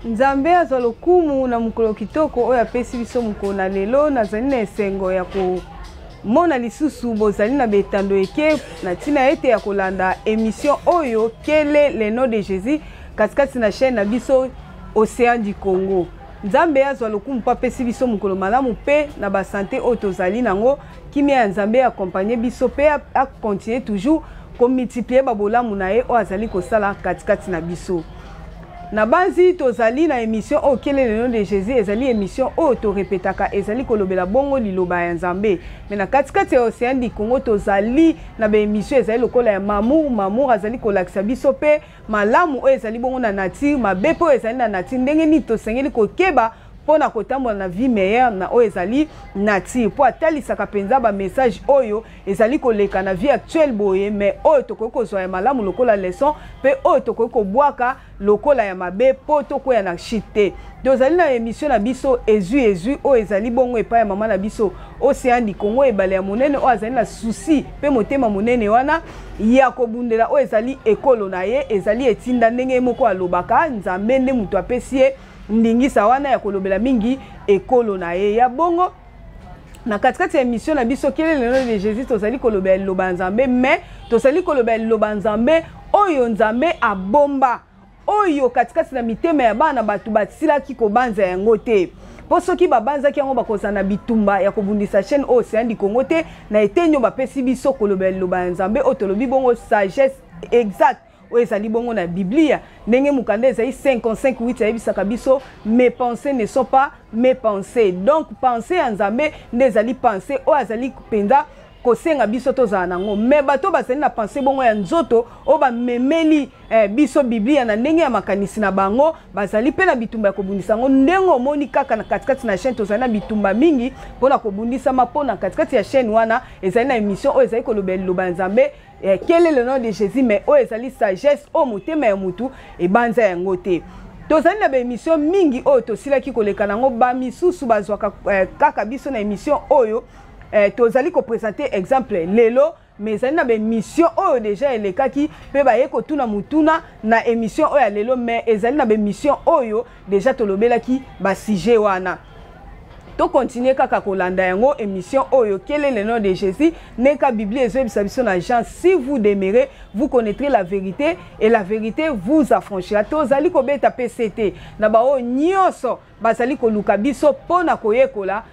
Nzambe azwa lokumu na mokolo kitoko oyo apesi biso mokolo na lelo. Nazali na esengo ya komona lisusu bozali na betando eke na ntina ete ya kolanda emission oyo Quel est le nom de Jésus katikati na chaîne na biso Océan du Congo. Nzambe azwa lokumu mpo apesi biso mokolo malamu mpe na basante oyo tozali nango. Kimia ya Nzambe accompagne biso mpe acontinue toujours komultiplie babolamu na ye oyo azali kosala katikati na biso. Nabanzi tozali na emission oyo Quel est le nom de Jésus ezali emission oyo torepetaka, ezali kolobela bongo liloba ya Nzambe. Me na katikati ya Océan du Congo tozali na ba emission ezali lokola ya Mamour. Mamour azali kolakisa biso mpe malamu oyo ezali bongo na nature, mabe mpe oyo ezali na nature, ndenge nini tosengeli kokeba mpo na kotambola na vie meilleure na oyo ezali nature, mpo atalisaka mpenza ba message oyo ezali koleka na vie actuelle boye, mais oyo tokoki kozwa ya malamu lokola leçon mpe oyo tokoki kobwaka lokola ya mabe mpo tokwea na chute te. Tozali na emission na biso ezwi ezwi oyo ezali bongo epai ya mama na biso Océan du Congo, ebale ya monene oyo azali na souci mpe motema monene wana ya kobundela oyo ezali ekolo na ye, ezali etinda ndenge ye moko alobaka, Nzambe nde moto apesi ye ndingisa wana ya kolobela mingi ekolo na ye. Ya bongo na katikati ya emission na biso Quel est le nom de Jésus, tozali kolobela liloba ya Nzambe, mais tozali kolobela liloba ya Nzambe oyo Nzambe abomba, oyo katikati na mitema ya bana bato basilaki kobanza yango te, mpo soki babanzaki yango bakozala na bitumba ya kobundisa chaîne oyo Océan du Congo te. Na eteni oyo bapesi biso kolobela liloba ya Nzambe oyo tolobi bongo sagesse exacte oyo ezali bongo na Biblia, ndenge mokanda Esaïe 55:8 ayebisaka biso, mes pensées ne sont pas mes pensées. Donc pensée ya Nzambe nde ezali pensée oyo azali mpenza kosenga biso tozala nango. Me bato bazali na pensée bongo ya nzoto oyo bamemeli biso Biblia na ndenge ya makanisi na bango, bazali mpe na bitumba ya kobundisa yango. Ndenge omoni kaka na katikati na chaîne tozali na bitumba mingi mpona kobundisama, mpo na katikati ya chaîne wana ezali na émission oyo ezali kolobela liloba ya Nzambe Quel est le nom de Jésus, mais oyo ezali sagesse oyo motema ya mutu ebanza yango te. Tozali na baémission mingi oyo tosilaki koleka nango, bamisusu bazwaka kaka biso na émission oyo tozali kopresente exemple lelo, mais ezali na baémission oyo deja elekaki mpe baye kotuna mutuna na émission oyo ya lelo, mais ezali na baémission oyo deja tolobelaki basujet wana. Tokontinue kaka kolanda yango émission oyo Quel est le nom de Jésus, neka Biblia ezoyebisa biso na Jean, si vous demeurez, vous connaîtrez la vérité et la vérité vous affranchira. Tozali kobeta PCT na baoyo nyonso bazali koluka biso mpo na koyekola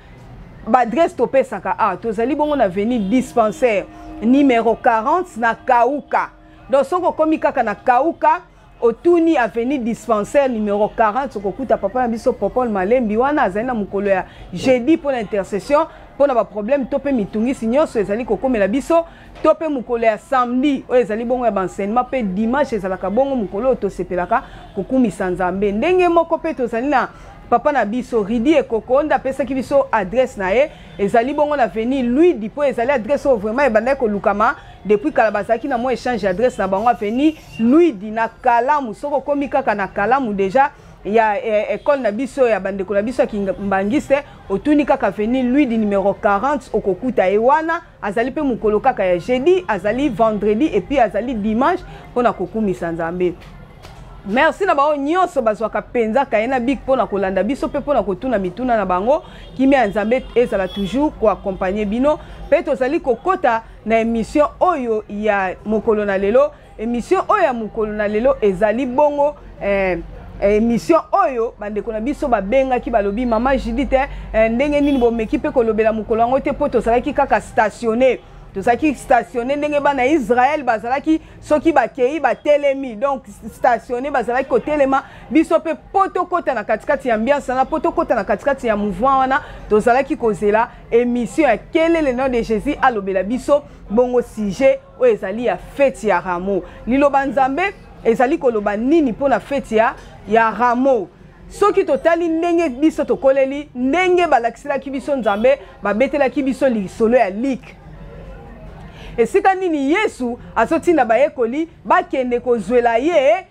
baadresse topesaka. A tozali bongo na avenue Dispensaire numéro 40 na Kauka. Donc soki okomi kaka na Kauka, otuni avenue Dispensaire numéro 40, okokuta papa na biso Popol Malembi wana. Azali na mokolo ya jeudi mpo na intercession, mpo na baproblème to mpe mitungisi nyonso ezali kokomela biso, to mpe mokolo ya samedi oyo ezali bongo ya baenseignement, mpe dimanche ezalaka bongo mokolo oyo tosepelaka kokumisa Nzambe. Ndenge moko mpe tozali na papa na biso Ridi Ekoko nde apesaki biso adresse na ye, ezali bongo na avenue Luidi, mpo ezali adresse oyo vraiment ebandaki kolukama depuis kala, bazalaki na mwa échange adresse na bango. Avenue Luidi na Kalamu, soki okomi kaka na Kalamu deja ya école na biso ya bandeko na biso ya Kimbangiste, otuni kaka avenue Luidi numéro 40, okokuta ye wana. Azali mpe mokolo kaka ya jeudi, azali vendredi et puis azali dimanche mpona kokumisa Nzambe. Merci na bango nyonso bazwaka mpenza kaye na bic mpona kolanda biso mpe mpona kotuna mituna na bango. Kimia ya Nzambe ezala toujours koaccompagne bino. Mpe tozali kokota na émission oyo ya mokolo na lelo. Émission oyo ya mokolo na lelo ezali bongo émission oyo bandeko na biso babengaki, balobi: "Mama Judith, ndenge nini bomeki mpe kolobela mokolo yango te?" Mpo tozalaki kaka stationné, tozalaki stationné ndenge bana Israel bazalaki, soki bakei batelemi, donc stationné, bazalaki kotelema. Biso mpe mpo tokɔta na katikati ya ambiance wana, mpo tokɔta na katikati ya mouvement wana, tozalaki kozela émission ya Quel est le nom de Jésus, alobela biso bongo sujet oyo ezali ya fête ya Rameau. Liloba Nzambe ezali koloba nini mpona fête ya Rameau? Soki totali ndenge biso tokoleli, ndenge balakiselaki biso Nzambe, babetelaki biso lisolo ya Luc, esika nini Yesu azotinda bayekoli bakende kozwela ye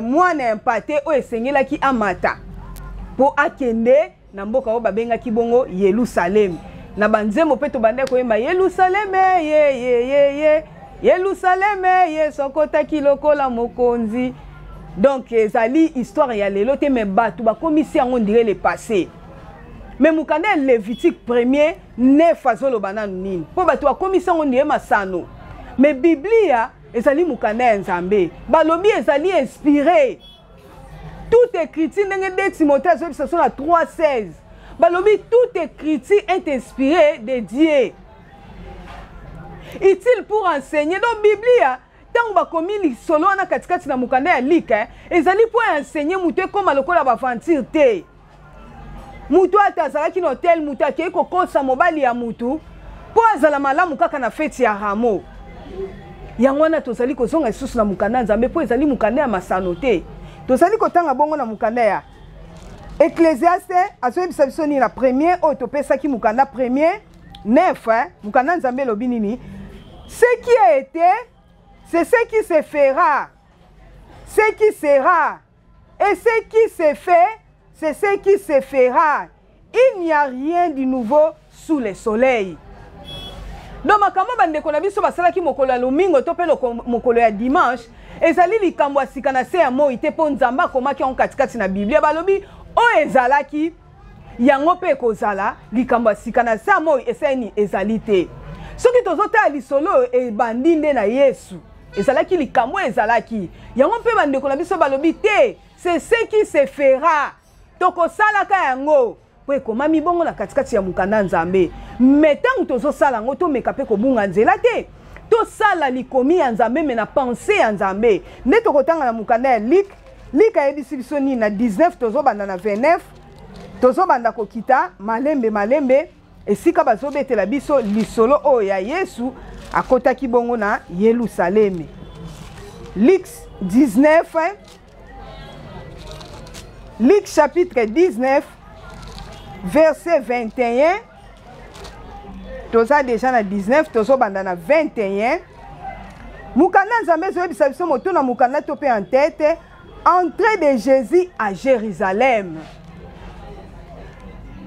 mwana ya mpate oyo esengelaki amata mpo akende na mboka oyo babengaki bongo Yelusalemi. Na banzembo mpe tobandaki koyemba: "Yelusaleme ye ye ye ye, Yelusaleme, Yesu akotaki lokola mokonzi." Donc ezali histoire ya lelo te, mais bato bakomisi yango ndire le passé. Mais mokanda ya Lévitique premier 9 azoloba nanu nini? Mpo bato bakomisi yango ndire masano. Mais Biblia ezali mokanda ya Nzambe, balobi ezali inspiré. Toute écriture, ndenge 2 Timothée azoyebisa biso na 3:16, balobi toute écriture est inspirée de Dieu, utile pour enseigner. Donc Biblia, ntango bakomi lisolo wana katikati na mokanda ya Lika, ezali mpo ya enseigner moto, ekóma lokola baaventure te. Moto ata azalaki na hotel, moto akei kokosa mobali ya motu mpo azala malamu kaka na feti ya ramo. Yango wana tozali kozonga lisusu na mokanda ya Nzambe, mpo ezali mokanda ya masano te. Tozali kotanga bongo na mokanda ya Ecclésiaste, azoyebisa biso nini na premier oyo topesaki, mokanda premier 9? Mokanda Nzambe elobi nini? Ce qui a été, c'est ce qui se fera, ce qui sera, et ce qui se fait, c'est ce qui se fera. Il n'y a rien de nouveau sous le soleil. Donc makambo bandeko na biso basalaki mokolo ya lomingo to mpe mokolo ya dimanche ezali likambo ya sika na se ya moi te, mpo Nzambe akomaki yango katikati na Biblia. Balobi oyo ezalaki, yango mpe ekozala. Likambo ya sika na se ya moi esali ezali te. Soki tozotala lisolo oyo ebandi nde na Yesu, ezalaki likambo ezalaki, yango mpe bandeko na biso balobi te, c'est ce qui se fera, tokosalaka yango mpo ekomami bongo na katikati ya mokanda Nzambe. Mais ntango tozosala yango, tomeka mpe kobunga nzela te. Tosala likomi ya Nzambe, mais na pensée ya Nzambe. Nde tokotanga na mokanda ya Lik. Lik ayebisi biso nini na 19? Tozobanda na 29, tozobanda kokita malembe malembe, esika bazobetela biso lisolo oyo ya Yesu akotaki bongo na Yelusaleme. Lik 19, Luc chapitre 19, verset 21. Toza déjà na 19, tozobanda na 21. Mokanda Nzambe ezoyebisa biso, moto na mokanda to mpe en tête: Entrée de Jésus à Jérusalem.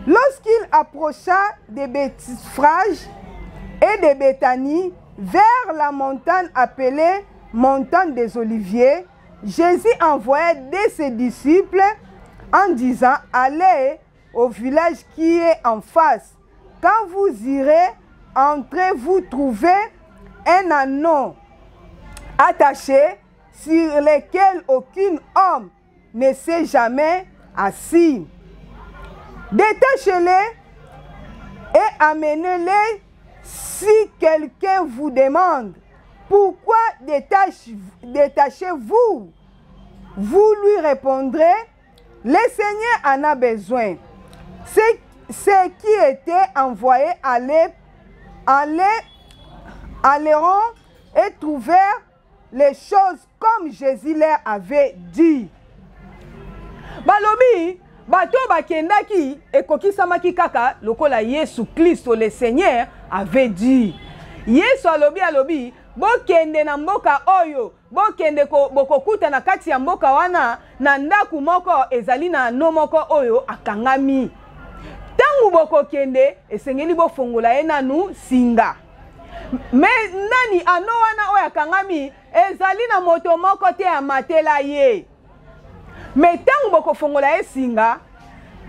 Lorsqu'il approcha de Bethphage et de Béthanie, vers la montagne appelée montagne des Oliviers, Jésus envoya de ses disciples en disant: Allez au village qui est en face. Quand vous irez entrer, vous trouvez un ânon attaché sur lequel aucun homme ne s'est jamais assis. Détachez-les et amenez-les. Si quelqu'un vous demande: Pourquoi détachez-vous? Vous lui répondrez: Le Seigneur en a besoin. Ceux qui étaient envoyés alleront et trouvèrent les choses comme Jésus leur avait dit. Balobi bato bakendaki, ekokisamaki kaka lokola Yesu Kristo le Seigneur avait dit. Yesu alobi, alobi: bokende na mboka oyo, bokende, bokokuta na kati ya mboka wana na ndako moko ezali na ânon moko oyo akangami. Ntango bokokende, esengeli bofongola ye nanu singa. Mais nani ânon wana oyo akangami, ezali na moto moko te amatela ye. Mais ntango bokofongola ye singa,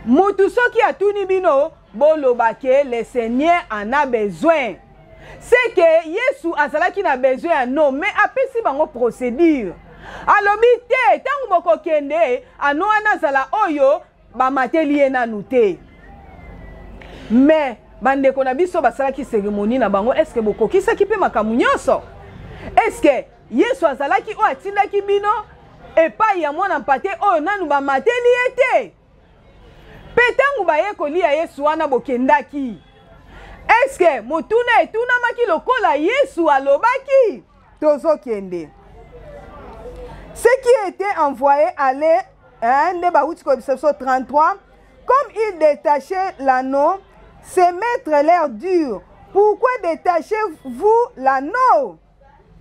mutu soki atuni bino, boloba ke le Seigneur en a besoin. C'est que Yesu azalaki na besoin ya ânon, mais apesi bango procédure. Alobi te, ntango bokokende, ânon wana azala oyo bamateli ye nanu te. Mais bandeko na biso basalaki cérémonie na bango, est-ce bokokisaki mpe makambo nyonso? Est-ce Yesu azalaki oyo atindaki bino epai ya mwana mpate oyo nanu bamateli ye te? Mpe ntango bayekoli ya Yesu wana bokendaki, est-ce motuna etunamaki lokola Yesu alobaki? Tozokende. Ce qui était envoyé aller, hein, nde bawuti koyebisa biso 33: Comme il détachait l'ânon, ses maîtres leur dirent: Pourquoi détachez-vous l'ânon?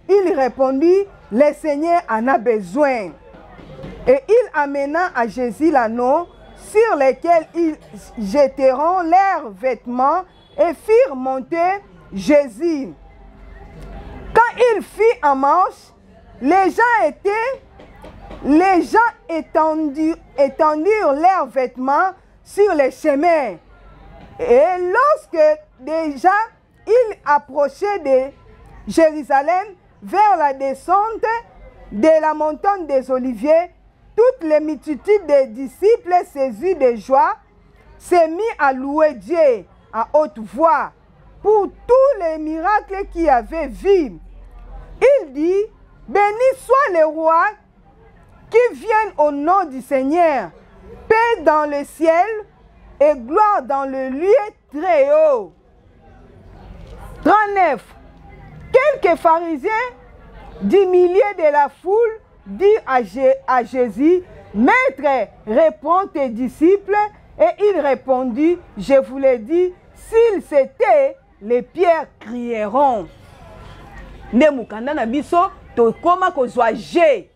Il répondit: Le Seigneur en a besoin. Et il amena à Jésus l'ânon, sur lequel ils jetèrent leurs vêtements et firent monter Jésus. Quand il fut en marche, les gens étaient Les gens étendirent leurs vêtements sur les chemins. Et lorsque déjà ils approchaient de Jérusalem vers la descente de la montagne des Oliviers, toutes les multitudes des disciples saisies de joie se mit à louer Dieu à haute voix pour tous les miracles qu'il avait vus. Il dit, Béni soit le roi qui vient au nom du Seigneur, paix dans le ciel et gloire dans le lieu très haut. 39. Quelques pharisiens du milieu de la foule dirent à, Jésus, Maître, réponds tes disciples. Et il répondit, je vous l'ai dit, s'ils s'étaient, les pierres crieront. Nde mokanda na biso tokoma kozwa G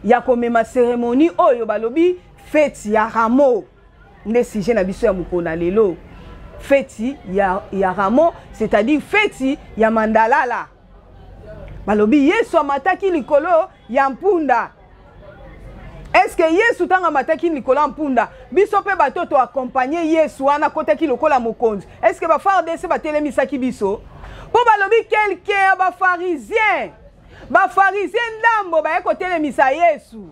ya komema cérémonie oyo balobi feti ya rameau nde sujet na biso ya mokolo na lelo feti ya, ya rameau c'est-à-dire feti ya mandalala balobi yesu amataki likolo ya mpunda eske yesu ntango amataki likolo ya mpunda biso mpe bato toakompagne yesu wana akotaki lokola mokonzi eske bafardc batelemisaki biso mpo balobi kelke ya bafarisien bafarisien ndambo baye kotelemisa yesu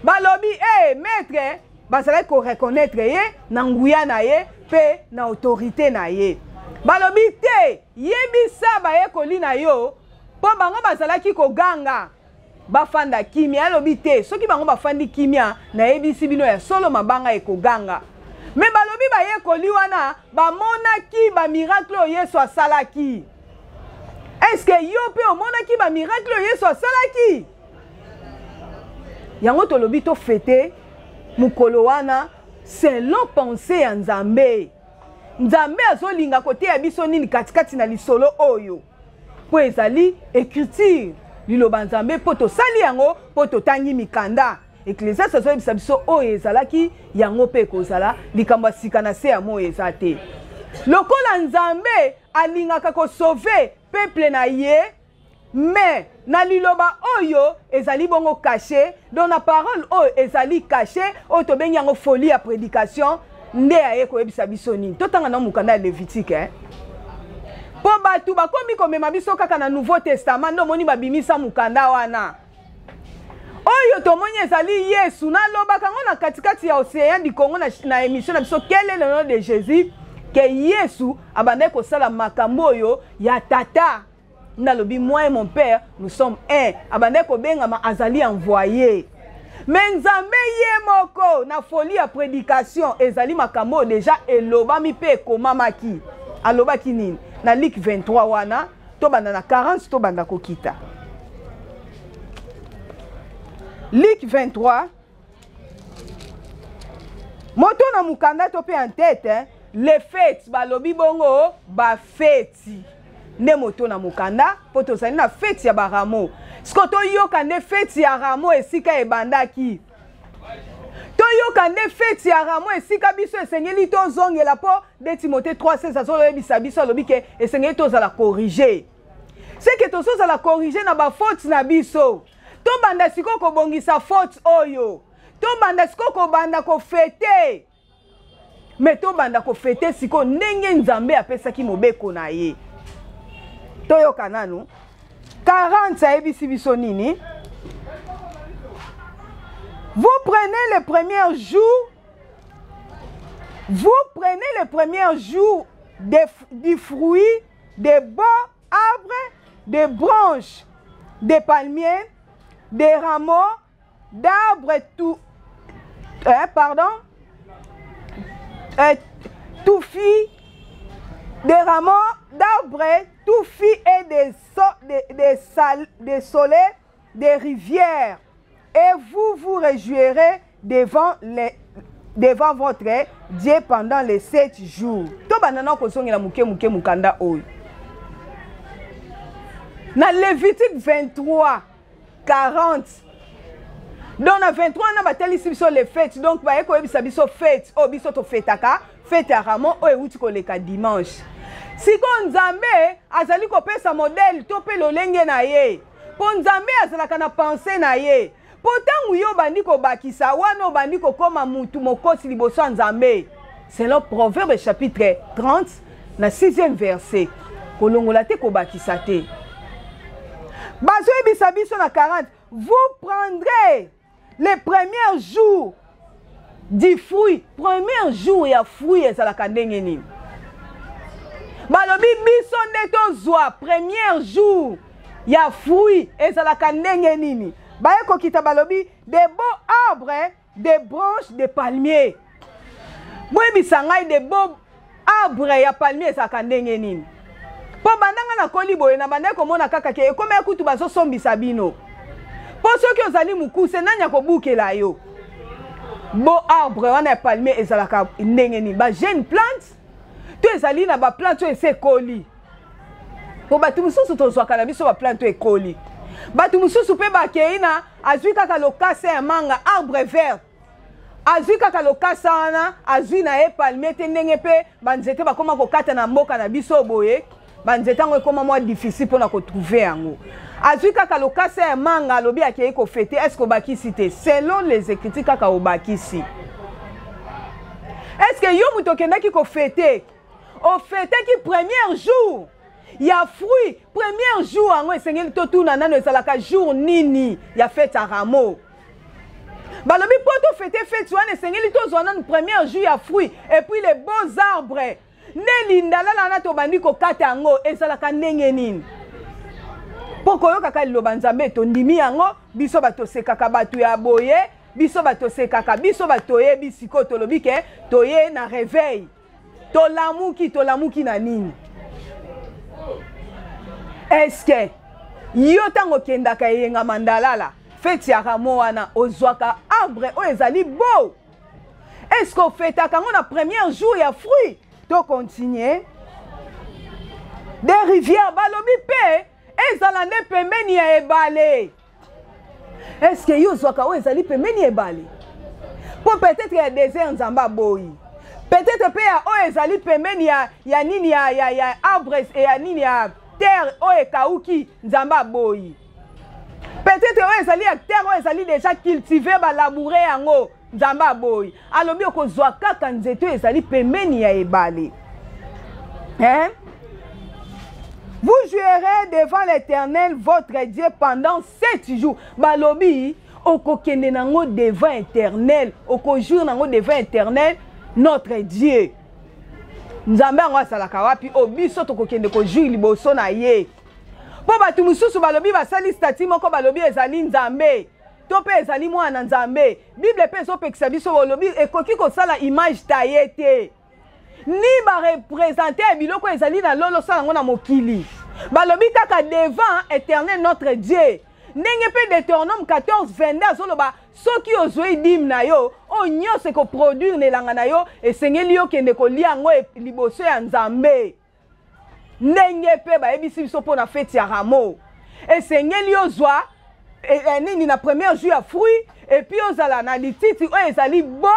balobi e hey, maître bazalaki koreconnaitre ye na nguya na ye mpe na autorité na ye balobi te yebisa bayekoli na yo mpo bango bazalaki koganga bafanda kimia alobi te soki bango bafandi kimia nayebisi bino ya solo mabanga ekoganga me balobi bayekoli wana bamonaki bamiracle oyo yesu asalaki eske yo mpe omonaki bamiracle oyo yesu asalaki yango tolobi tofete mokolo wana selon pense ya nzambe nzambe azolinga koteya biso nini katikati na lisolo oyo mpo ezali écriture liloba nzambe mpo tosali yango mpo totangi mikanda eklesiasi azoyebisa biso oyo ezalaki yango mpe ekozala likambo ya sika na se ya moi eza te lokola nzambe alingaka kosauve peuple na ye mais na liloba oyo ezali bongo cache donc na parole oyo ezali cache oyo tobengi yango folie ya prédication nde aye koyebisa biso nini totanga na mokanda ya levitique eh? mpo bato bakomi komema biso kaka na nouveau testament nde omoni babimisa mokanda wana oyo tomoni ezali yesu nalobaka yango na katikati ya océan du congo na, na émission na biso quel est le nom de jésus ke yesu abandaki kosala makambo oyo ya tata nalobi moi et mon père nous sommes un abandaki kobengama azali envoyé me nzambe ye moko na folie ya prédication ezali makambo oyo deja elobami mpe ekomamaki alobaki nini na lik 23 wana tobanda na 40 tobanda kokita lik 23 moto na mokanda to mpe en tete les fêtes balobi bongo bafeti nde moto na mokanda mpo tozali na feti ya baramo siko toyoka nde feti ya ramo esika ebandaki toyoka nde feti ya ramo esika biso esengeli tozongela mpo nde timote 3 16 azoloyebisa biso alobi ke esengeli tozala corrige seke tozozala corrige na bafaute na biso tobanda sikoyo kobongisa faute oyo tobanda sikoyo kobanda kofete me tobanda kofete sikoyo ndenge nzambe apesaki mobeko na ye toyoka nanu 40 ayebisi biso nini vous prenez le premier jour vous prenez le premier jour de, du fruit des bons arbres des branches des palmiers des rameaux d'arbres tout eh, pardon eh, touffus des rameaux d'arbres touffus et des, so, des, des, sal, des soleils des rivières et vous vous réjouirez devant les devant votre Dieu pendant les sept jours. Tobanda na kozongela moke moke mokanda oyo. Na Lévitique 23 40 donc na 23 wana batalisi biso les fêtes donc baye koyebisa biso fête oyo biso tofetaka fête ya ramon oyo euti koleka dimanche sikoyo nzambe azali kopesa modele to mpe lolenge na ye mpo nzambe azalaka na pense na ye. Mpo ntango yo obandi kobakisa, wana obandi kokoma mutu mokosi liboso ya Nzambe. Selon Proverbe chapitre 30 na 6e verset. Kolongola te, kobakisa te. Bazoyebisa biso na 40, vous prendrez les premiers jours du fruit. Premier jour ya fruit ezalaka ndenge nini? Balobi biso nde tozwa premier jour ya fruit ezalaka ndenge nini? Baye kokita balobi des beaux arbres, des branches de palmier. Boyebisa ngai des beaux arbre ya palmier ezalaka ndenge nini? Mpo banda ngai nakoli boye nabandaki komona kaka ke ekoma ya kutu bazosombisa bino. Mpo soki ozali mokuse nani akobukela yo? Bo arbre wana ya palmier ezalaka ndenge nini? Ba jeune plante to ezali na ba plante oyo esi ekoli? Mpo bato mosusu tozwaka na biso ba plante oyo ekoli. Bato mosusu mpe bakei na azwi kaka lokasa ya manga, arbre vert, azwi kaka lokasa wana, azwi na ye palmier te. Ndenge mpe banzete bakoma kokata na mboka na biso boye, banzete yango ekoma mwa difficile mpona kotrouve yango. Azwi kaka lokasa ya manga, alobi akei kofete. Est-ce obakisi te? Selon les écritures kaka obakisi. Est-ce yo moto okendaki kofete, ofetaki premier jour ya fruit? Premier jour yango esengeli totuna nano ezalaka jour nini ya fete ya rameau. Balobi mpo tofete fete wana esengeli tozwa nano premier jour ya fruit et puis les beaux arbres. Nde lindalala wana tobandi kokata yango ezalaka ndenge nini? Mpo koyokaka liloba Nzambe tondimi yango, biso bato tosekaka bato ya boye, biso bato tosekaka, biso bato toyebi sikoyo tolobi ke toye na réveil, tolamuki. Tolamuki na nini? Eske yo ntango okendaka eyenga mandalala feti ya ramo wana ozwaka arbre oyo ezali beau? Est-ce ofetaka yango na premier jour ya fruit? To continue des rivières, balobi mpe ezala nde pembeni ya ebale. Est-ce que yo ozwaka oyo ezali pembeni ya ebale? Mpo peut-être ya désert Nzambe aboyi, peut-être mpe ya oyo ezali pembeni ya nini ya arbre ya nini ya terre oyo ekauki, Nzambe aboyi. Peut-être oyo ezali ya terre oyo ezali déjà cultivé, balaboure yango, Nzambe aboyi. Alobi okozwa kaka nzete oyo ezali pembeni ya ebale, hein? Vous jouerez devant l'Éternel votre Dieu pendant 7 jours. Balobi okokende nango devant Éternel, okojouir nango devant Éternel notre Dieu. Nzambe yango azalaka wapi? O biso tokokende kojouir liboso na ye. Mpo bato mosusu balobi basali stati moko, balobi ezali Nzambe to mpe ezali mwana Nzambe. Bible mpe ezopekisa biso, balobi ekoki kosala image taye te, ni barepresente ya biloko ezali na lolo, osala yango na mokili. Balobi kaka devant Éternel notre Dieu. Ndenge mpe Deutéronome 14 22 azoloba soki ozwi dime na yo oyo nyonso ekoproduire na elanga na yo, esengeli yo kende kolia yango liboso ya Nzambe. Ndenge mpe bayebisi biso mpo na feti ya ramo, esengeli ozwa nini na premier jour ya fruit, et puis ozala na lititi oyo ezali bo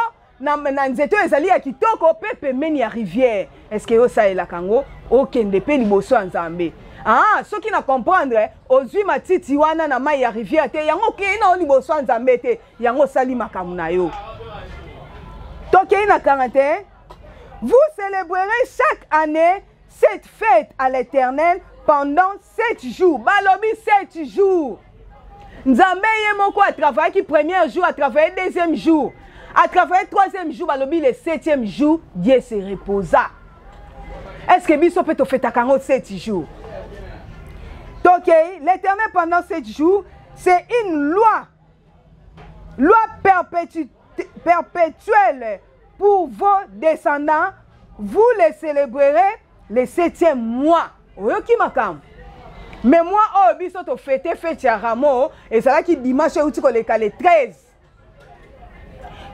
na nzete oyo ezali ya kitoko mpe pembeni ya rivière. Est-ce que osalelaka yango okende mpe liboso ya Nzambe? Ah, soki na comprendre, ozwi matiti wana na mai ya rivière te, yango okei na yo liboso ya Nzambe te, yango osali makambo na yo. Tokei na 41. Vous célébrerez chaque année cette fête à l'Éternel pendant 7 jours. Balobi 7 jours. Nzambe ye moko a travaillé premier jour, a travaillé deuxième jour, a travaillé troisième jour, balobi le septième jour, Dieu se reposa. Est-ce que biso peut fêter yango 7 jours? Ok, l'Éternel pendant 7 jours, c'est une loi perpétuelle pour vos descendants, vous les célébrerez le septième mois. Oyoki makambo? Mais moi oyo biso tofete fete ya ramo ezalaki dimanche euti koleka le 13.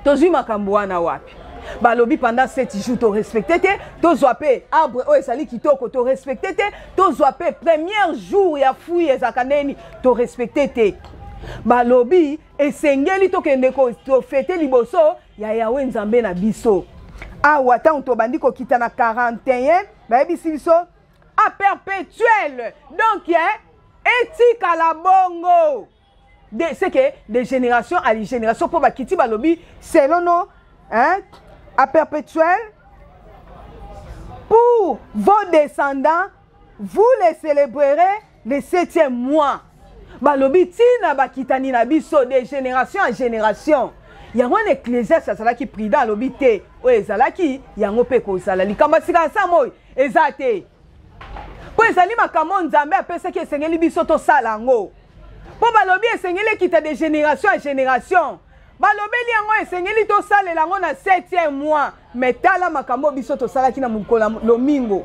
Tozwi makambo wana wapi? Balobi pendant 7 jours torespecte te, tozwa mpe arbre oyo ezali kitoko, torespecte te, tozwa mpe premier jour ya fruit ezalaka ndeni, torespecte te. Balobi esengeli tokende tofete liboso ya Yawe Nzambe na biso. Awa ntango tobandi kokita na 41, bayebisi biso a perpétuel, donc etikala bongo. de, c'est que de génération à génération mpo bakiti balobi selon nos hein, à perpétuel pour vos descendants vous les célébrerez le septième mois. Balobi ntina bakitani na biso de génération en génération. Yango wana Ecclésiaste azalaki prudent, alobi te oyo ezalaki yango mpe kozala likambo ya sika ya moi eza te, mpo ezali makambo oyo Nzambe apesaki, esengeli biso tosala yango, mpo balobi esengeli ekita de génération en génération. Balobeli yango esengeli tosalela yango na 7e mois, mais tala makambo biso tosalaki na mokolo lomingo.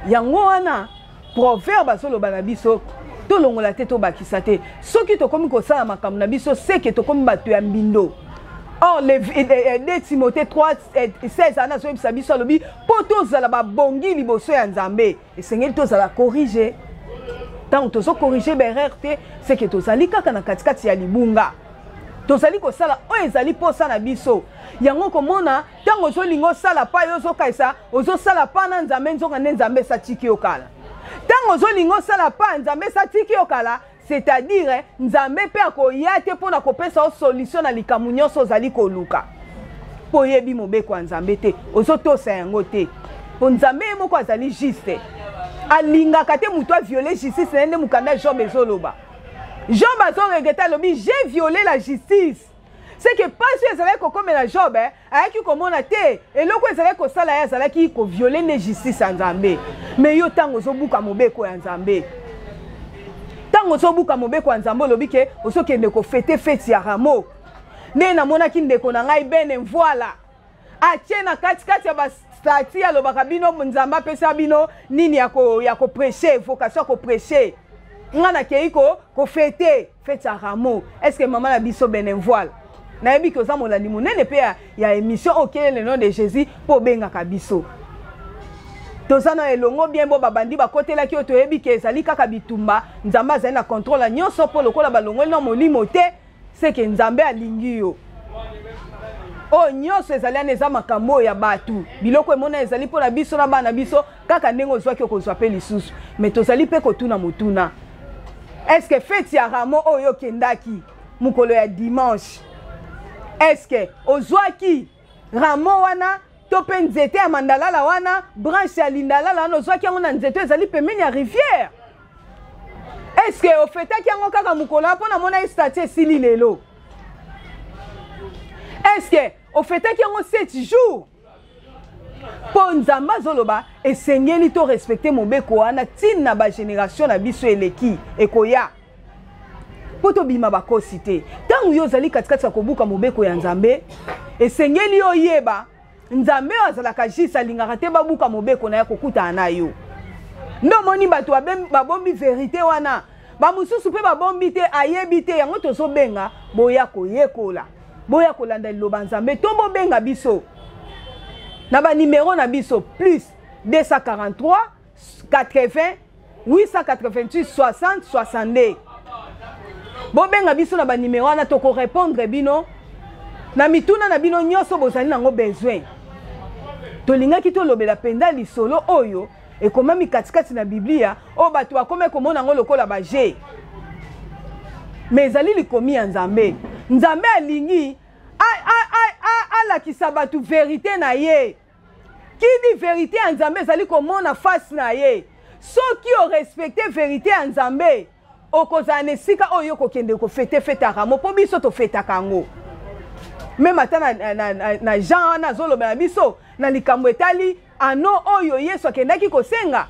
Yango wana proverbe azoloba na biso tolongola te, tobakisa te. Soki tokomi kosala makambo na biso, seke tokomi bato ya mbindo. Or le 2 Timothée 3 16 ana azoyebisa biso, alobi mpo tozala babongi liboso ya Nzambe, esengeli tozala corrige. Ntango tozokorige baerreur te, seke tozali kaka na katikati ya libunga, tozali kosala oyo ezali posa na biso. Yango komona ntango ozolinga osala pa yo ozokaisa ozosala pa na Nzambe, nzoka nde Nzambe esatiki yo kala. Ntango ozolinga osala pa Nzambe esatiki yo kala, c'est-à-dire Nzambe mpe akoya te mpo na kopesa yo solution na likambo nyonso ozali koluka, mpo oyebi mobeko ya Nzambe te, ozotosa yango te. Mpo Nzambe ye moko azali juste, alingaka te moto aviole justice na ye. Nde mokanda Job ezoloba, Job azoregrete, alobi j'ai violé la justice. C'est que pasi ezalaki kokomela Job, ayaki komona te eloko ezalaki kosala ye, azalaki koviole nde justice ya Nzambe. Me yo ntango ozobuka mobeko ya Nzambe, ntango ozobuka mobeko ya Nzambe, olobi ke ozokende kofete feti ya ramo. Nde namonaki ndeko na ngai Bene Mvoila atie na katikati ya bastati, alobaka bino Nzambe apesa bino nini ya koprêche, vocation ya koprêche, nga nakei kofete fete ya ramo. Est ce que mama na biso Bene Mvoile, nayebi ke oza molandi monene mpe ya émission oyo Quel est le nom de Jésus, mpo obengaka biso, toza na elongo bien. Bo babandi bakotelaki oyo, toyebi ke ezali kaka bitumba. Nzambe azali na contrôle ya nyonso, mpo lokola balongoli na molimo te, seke Nzambe alingi yo. Oyo nyonso ezali wana eza makambo oyo ya bato, biloko emona ezali mpo na biso na bana biso. Kaka ndenge ozwaki, okozwa mpe lisusu. Me tozali mpe kotuna motuna: est-ce feti ya ramo oyo okendaki mokolo ya dimanche, est-ce ozwaki ramo wana to mpe nzete ya mandalala wana, branche ya lindalala wana, ozwaki yango na nzete ezali pembeni ya rivière? Est-ce ofetaki yango kaka mokolo wana? Mpo namona ye statut esili lelo. Est-ce ofetaki yango 7 jours? Mpo Nzambe azoloba esengeli to respecte mobeko wana ntina bagénération na biso eleki ekoya, mpo tobima bakosi te. Ntango yo ozali katikati ya kobuka mobeko ya Nzambe, esengeli oyeba Nzambe oyo azalaka juste, alingaka te babuka mobeko na ye, kokutana na yo. Nde omoni bato babombi verité wana, bamosusu mpe babombi te, ayebi te. Yango tozobenga boya koyekola, boya kolanda liloba Nzambe, to bobenga biso na banimero na biso plus 243 80 888 60 62. Bobenga biso na banimero wana, tokorépondre bino na mituna na bino nyonso bozali nango besoin. Tolingaki tolobela mpenza lisolo oyo ekomami katikati na Biblia, oyo bato bakomi komona yango lokola baje, me ezali likomi ya Nzambe. Nzambe alingi alakisa bato verite na ye. Kidi verite ya Nzambe ezali komona face na ye. Soki orespecte verite ya Nzambe, okozala na esika oyo okokende kofete fete ya ramo, mpo biso tofetaka yango. Meme ata na Jean wana azoloba na biso na likambo etali ano oyo Yesu akendaki kosenga.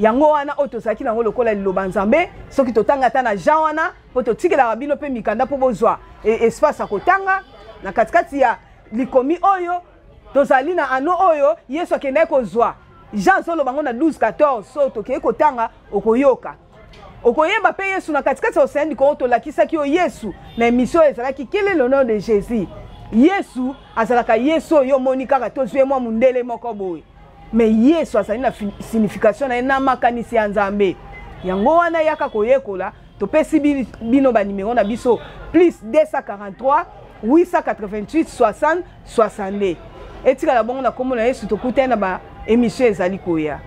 Yango wana oyo tozalaki nango lokola liloba Nzambe, soki totanga ata na Jean wana, mpo totikelaka bino mpe mikanda mpo bozwa espace ya kotanga na katikati ya likomi oyo tozali na ano oyo Yesu akendaki kozwa. Jean azoloba ngo na 12 14. So tokei kotanga, okoyoka, okoyeba mpe Yesu na katikati ya océan du Congo. Tolakisaki yo Yesu na émission oyo ezalaki Quel est le nom de Jésus. Yesu azalaka Yesu oyo omoni kaka tozwi ye mwa mondele moko boye, me Yesu azali na signification na ye na makanisi ya Nzambe. Yango wana yaka koyekola. Topesi bino banimero na biso plus 243 888 60 62. Etikala bongo na nkombo na Yesu. Tokutani na ba émission ezali koya.